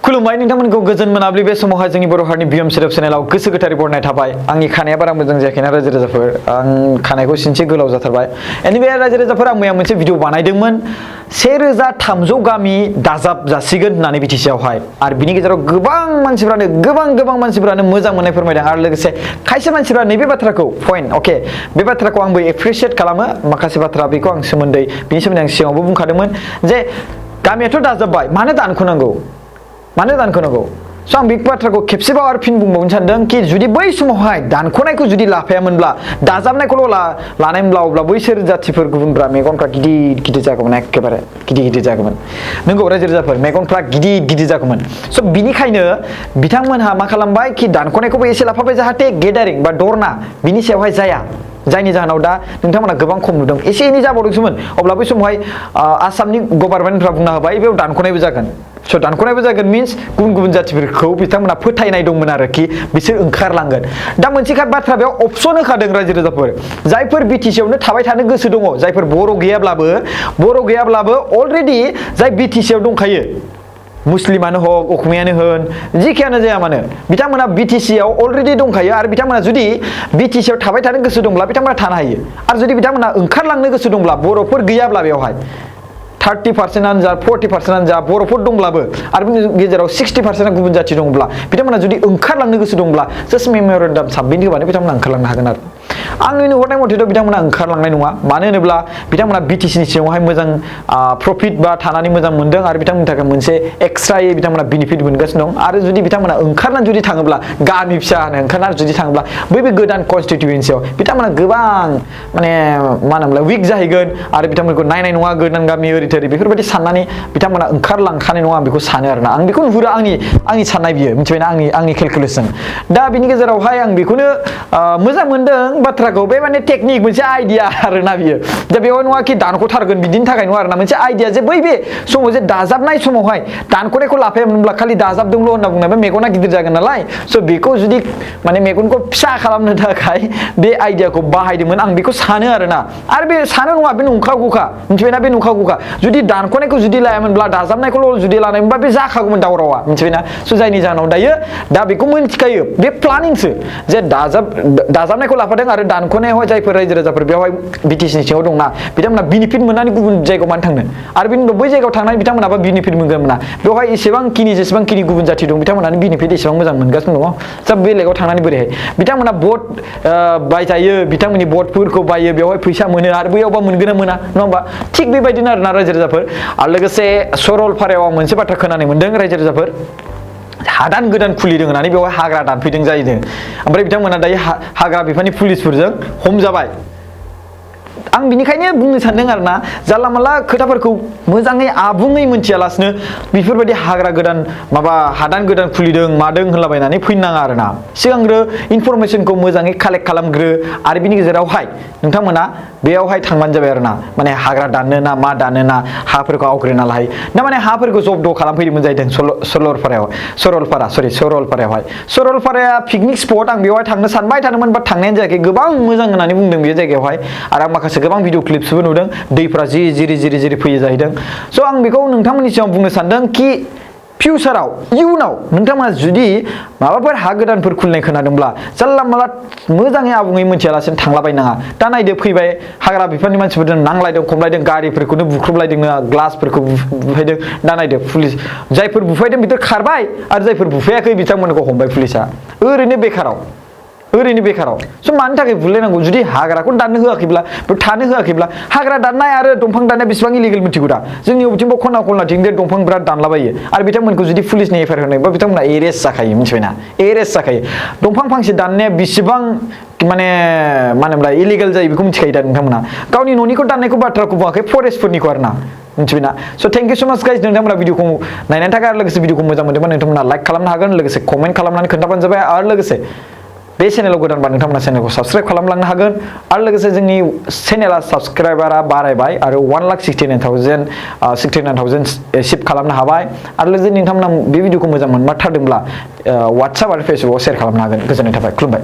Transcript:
खुलुमबाय नोंथांमोनखौ गोजोन मोनाबिलि बे समावहाय जोंनि बर' हारिनि बिएम सेरेप चेनेलाव गोसो गोथारै बरनाय थाबाय। आंनि खानाया बारा मोजां जायाखैना रायजो राजाफोर, आं खानायखौ सिनसे गोलाव जाथारबाय। एनिवे रायजो राजाफोर, आं मैया मोनसे भिडिअ बानायदोंमोन 1300 गामि दाजाब जासिगोन होननानै बिटिसिआवहाय, आरो बिनि गेजेराव गोबां मानसिफोरानो मोजां मोननाय फोरमायदों, आरो लोगोसे खायसे मानसिफोरा नैबे बाथ्राखौ पइन्ट अके बे बाथ्राखौ आंबो एप्रिशिएट खालामो। माखासे बाथ्रा बेखौ आं बिनि सोमोन्दै आं सिगाङावबो बुंखादोंमोन जे गामियाथ' दाजाबबाय, मानो दानख'नांगौ स' आं बे बाथ्राखौ खेबसेबाव आरो फिन बुंबावनो सानदों कि जुदि बै समावहाय दानख'नायखौ जुदि लाफायामोनब्ला, दाजाबनायखौल' लानायमोनब्ला, अब्ला बैसोर जाथिफोर गुबुनफ्रा मेगनफ्रा गिदिर जागौमोन, एखेबारे गिदिर जागौमन। नंगौ रायजो राजाफोर, मेगनफ्रा गिदिर जागौमन। स' बिनिखायनो बिथांमोनहा मा खालामबाय कि दानख'नायखौबो एसे लाफाबाय, जाहाथे गेदारिं बा दरना बिनि सायावहाय जाया। जायनि जाहोनाव दा नोंथांमोना गोबां खम नुदों, एसे एनै जाबावदोंसोमोन, अब्ला बै समावहाय आसामनि गभर्नमेन्टफ्रा बुंना होबाय बेयाव दानख'नायबो जागोन। स' दानख'नायबो जागोन मिन्स गुबुन जातिफोरखौ बिथांमोना फोथायनाय दंमोन आरोखि बिसोर ओंखारलांगोन। दा मोनसे बाथ्रा बेयाव अपसन होखादों रायजो राजाफोर, जायफोर बिटिसिआवनो थाबाय थानो गोसो दङ, जायफोर बर' गैयाब्लाबो अलरेडि जाय बिटिसिआव दंखायो, मुस्लिमानो हक असमियानो होन जिखियानो जाया मानो, बिथांमोना बिटिसिआव अलरेडि दंखायो, आरो बिथांमोना जुदि बिटिसिआव थाबाय थानो गोसो दंब्ला बिथांमोना थानो हायो। आरो जुदि बिथांमोना ओंखारलांनो गोसो दंब्ला, बर'फोर गैयाब्ला बेवहाय 30%आनो जा 40%आनो जा बर'फोर दंब्लाबो, आरो बिनि गेजेराव 60%आ गुबुन जाथि दंब्ला, बिथांमोना जुदि ओंखारलांनो गोसो दंब्ला जास्ट मेम'रेन्डाम साबमिट होबानो बिथांमोना ओंखारलांनो हागोन। आरो आंनि नुहुरनाय मथेथ' बिथांमोना ओंखारलांनाय नङा, मानो होनोब्ला बिथांमोना बिटिसिनि सिङावहाय मोजां प्रफिट बा थानानै मोजां मोनदों, आरो बिथांमोननि थाखाय मोनसे एक्सट्रायै बिथांमोना बेनिफिट मोनगासिनो दं। आरो जुदि बिथांमोना ओंखारनानै जुदि थाङोब्ला, गामि फिसा ओंखारनानै जुदि थाङोब्ला, बै गोदान कनस्टिटिउयेन्सियाव बिथांमोना गोबां माने मा होनोमोनलाय उइक जाहैगोन, आरो बिथांमोनखौ नायनाय नङा गोदान गामि ओरै बेफोरबायदि साननानै बिथांमोना ओंखारलांखानाय नङा, आं बेखौ सानो आरोना। आं बेखौ नुहुरो, आंनि साननाय बियो, मिथिबायना, आंनि केलकुलेसन। दा बिनि गेजेरावहाय आं बेखौनो मोजां मोनदों बाथ्राखौ, बे माने टेकनिक मोनसे आइडिया आरोना बियो। दा बेवहाय नङा कि दानख'थारगोन बिदिनि थाखाय नङा आरोना, मोनसे आइडिया जे बै बे समाव जे दाजाबनाय समावहाय दानख'नायखौ लाफायामोनब्ला, खालि दाजाबदोंल' होनना बुंनाय, बे मेगना गिदिर जागोन नालाय, स' बेखौ जुदि माने मेगनखौ फिसा खालामनो थाखाय बे आइडियाखौ बाहायदोंमोन, आं बेखौ सानो आरोना। आरो बे सानो नङा, बे नंखागौखा, मिथिबायना, बे नंखागौखा। जुदि दानख'नायखौ जुदि लायामोनब्ला, दाजाबनायखौल' जुदि लानायमोनबा, बे जाखागौमोन दावरावा, मिथिबायना। स' जायनि जाहोनाव दायो दा बेखौ मिन्थिखायो, बे प्लानिंसो जे दाजाबनायखौ लाफादों, आरो दानख'नायावहाय जायफोर रायजो राजाफोर बेवहाय बिटिसिनि सिङाव दंना, बिथांमोना बेनिफिट मोननानै गुबुन जायगायाव मानो थांनो, आरो बिनि उनाव बै जायगायाव थांनानै बिथांमोनाबा बेनिफिट मोनगोन मोना, बेवहाय जेसेबांखिनि गुबुन जाथि दं बिथांमोनानो बेनिफिट एसेबां मोजां मोनगासिनो दङ। दा बेलेगाव थांनानै बोरैहाय बिथांमोना भट बायजायो, बिथांमोननि भटफोरखौ बायो, बेवहाय फैसा मोनो, आरो बैयावबा मोनगोन ना मोना, नङा होमबा? थिग बेबायदिनो आरोना रायजो राजाफोर। आरो लोगोसे सरलपारायाव आं मोनसे बाथ्रा खोनानो मोनदों रायजो राजाफोर, हादान गोदान खुलिदों होननानै बेवहाय हाग्रा दानफैदों जाहैदों, ओमफ्राय बिथांमोना दायो हाग्रा बिफाननि पुलिसफोरजों हमजाबाय। आं बिनिखायनो बुंनो सानदों आरोना, जानला मानला खोथाफोरखौ मोजाङै आबुङै मोनथियालासिनो बेफोरबायदि हादान गोदान खुलिदों मादों होनलाबायनानै फैनो नाङा आरोना। सिगांग्रो इनफरमेसनखौ मोजाङै कालेक्ट खालामग्रो, आरो बिनि गेजेरावहाय नोंथांमोना बेयावहाय थांबानो जाबाय आरोना। माने हाग्रा दाननो ना मा दाननो ना, हाफोरखौ आवग्रिना लाहाय ना, माने हाफोरखौ जब्द खालामफैदोंमोन जाहैदों सरलपाराया पिकनिक स्पट। आं बेवहाय थांनो सानबाय थादोंमोन, बाट थांनायानो जायाखै। गोबां मोजां होननानै बुंदों बे जायगायावहाय, आरो आं माखासे गोबां भिडिअ क्लिप्सबो नुदों, दैफ्रा जिरि फैयो जाहैदों। स' आं बेखौ नोंथांमोननि सिगाङाव बुंनो सानदों कि फिउचाराव, इयुनाव नोंथांमोना जुदि माबाफोर हा गोदानफोर खुलिनाय खोनादोंब्ला, जानला मानला मोजाङै आबुङै मोनथियालासिनो थांलाबायनाङा। दा नायदो, फैबाय हाग्रा बिफाननि मानसिफोरजों नांलायदों खमलायदों, गारिफोरखौनो बुख्रुबलायदों, ग्लासफोरखौ बुफायदों। दा नायदो, पुलिस जायफोर बुफायदों बिसोर खारबाय, आरो जायफोर बुफायाखै बिथांमोनखौ हमबाय पुलिसा, ओरैनो बेखाराव। स' मानि थाखाय बुलायनांगौ? जुदि हाग्राखौ दाननो होआखैब्ला, थानो होआखैब्ला, हाग्रा दाननाय आरो दंफां दाननाया बेसेबां इलिगेल मिथिगौ दा? जोंनियाव बिथिंबो खना खनलाथिं दंफां बिराद दानलाबायो, आरो बिथांमोनखौ जुदि पुलिसनि एफआइआर होनायबा बिथांमोना एरेस्ट जाखायो, मिथिबायना, एरेस्ट जाखायो। दंफां फांसे दाननाया बेसेबां माने मा होनोमोनलाय इलिगेल जायो बेखौ मिथिखायो दा नोंथांमोना। गावनि न'निखौ दाननायखौ बाथ्राखौ बुङाखै, फरेस्टफोरनिखौ आरोना, मिथिबायना। स' थेंक इउ स' माच गाइस, नोंथांमोना भिडिअखौ नायनायनि थाखाय। आरो लोगोसे भिडिअखौ मोजां मोनदोंबा नोंथांमोना लाइक खालामनो हागोन, लोगोसे कमेन्ट खालामनानै खोन्थाबानो जाबाय। आरो लोगोसे बे चेनेलाव गोदानबा नोंथांमोना चेनेलखौ साबस्क्राइब खालामलांनो हागोन। आरो लोगोसे जोंनि चेनेला साबस्क्राइबारा बारायबाय, आरो 1,69,000 एचिभ खालामनो हाबाय। आरो लोगोसे नोंथांमोना बे भिडिअखौ मोजां मोनमारथारदोंब्ला WhatsApp आरो फेसबुकआव शेयार खालामनो हागोन। गोजोननाय थाबाय, खुलुमबाय।